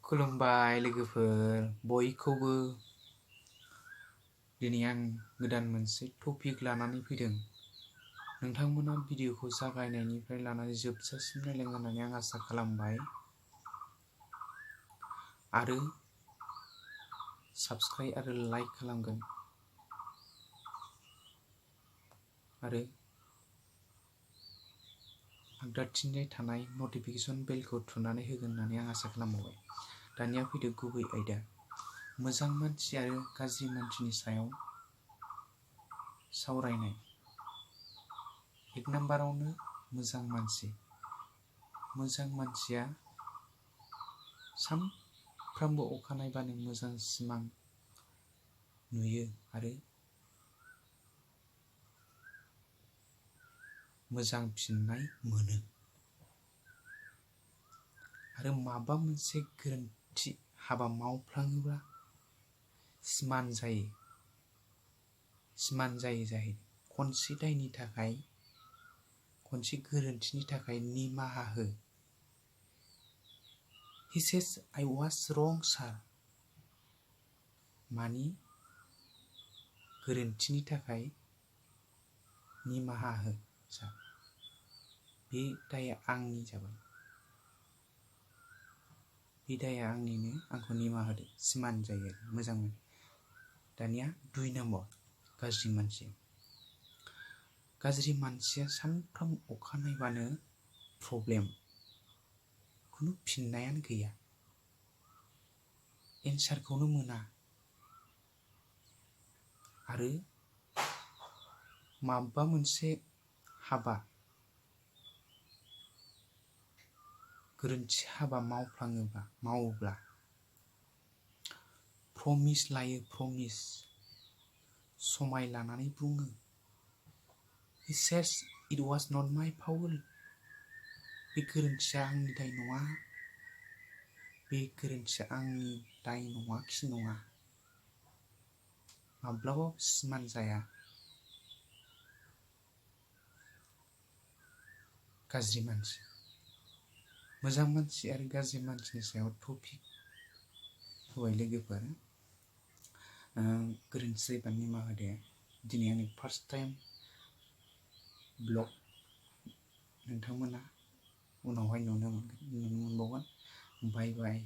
खुलुमबाय लोगोफोर बयखौबो। दिनै आं गोदान मोनसे टपिक लानानै फैदों। नोंथांमोना भिडिअखौ जागायनायनिफ्राय लानानै जोबजासिम नायलांगोन होननानै आं आसा खालामबाय आरो साबस्क्राइब आरो लाइक खालामगोन आरो आगदाथिंजाय थानाय नटिफिकेसन बेलखौ थुनानै होगोन होननानै आं आसा खालामबाय। दानिया फैदो गुबै आयदा, मोजां मानसि आरो गाज्रि मानसिनि सायाव सावरायनाय। एक नाम्बारावनो मोजां मानसि। मोजां मानसिया सानफ्रामबो अखा नायबानो मोजां सिमां नुयो आरो मोजां फिननाय मोनो आरो माबा मोनसे गोरोन्थि हाबा मावफ्लाङोब्ला सिमान जायो जाहैदों। खनसे दायनि थाखाय, खनसे गोरोन्थिनि थाखाय निमाहा हो। He says, I was wrong, sir. मानि गोरोन्थिनि थाखाय निमाहा हो सार। बे दाया आंनि जाबाय। बे दाया आंनिनो, आंखौ निमाहा होदो। सिमान जायो मोजां मोनो। दानिया 2 नाम्बार, गाज्रि मानसि। गाज्रि मानसिया सानफ्राम अखा नायबानो प्रब्लेम, खुनु फिननायानो गैया, एन्सारखौनो मोना आरो माबा मोनसे हाबा, गोरोन्थि हाबा मावोब्ला प्रमिस लायो, प्रमिस समाय लानानै बुङो। He says, it was not my fault. बे गोरोन्थिया आंनि दाय नङा, बे गोरोन्थिया आंनि दाय नङा खि नङा। माब्लाबाबो सिमान जाया। गाज्रि मानसि। मोजां मानसि आरो गाज्रि मानसिनि सायाव टपिक होबाय लोगोफोर। गोरोन्थि जायोबा निमाहा होदो। दिनै आंनि फार्स्ट टाइम ब्लग, नोंथांमोना उनावहाय नुनो मोनबावगोन। बाय बाय।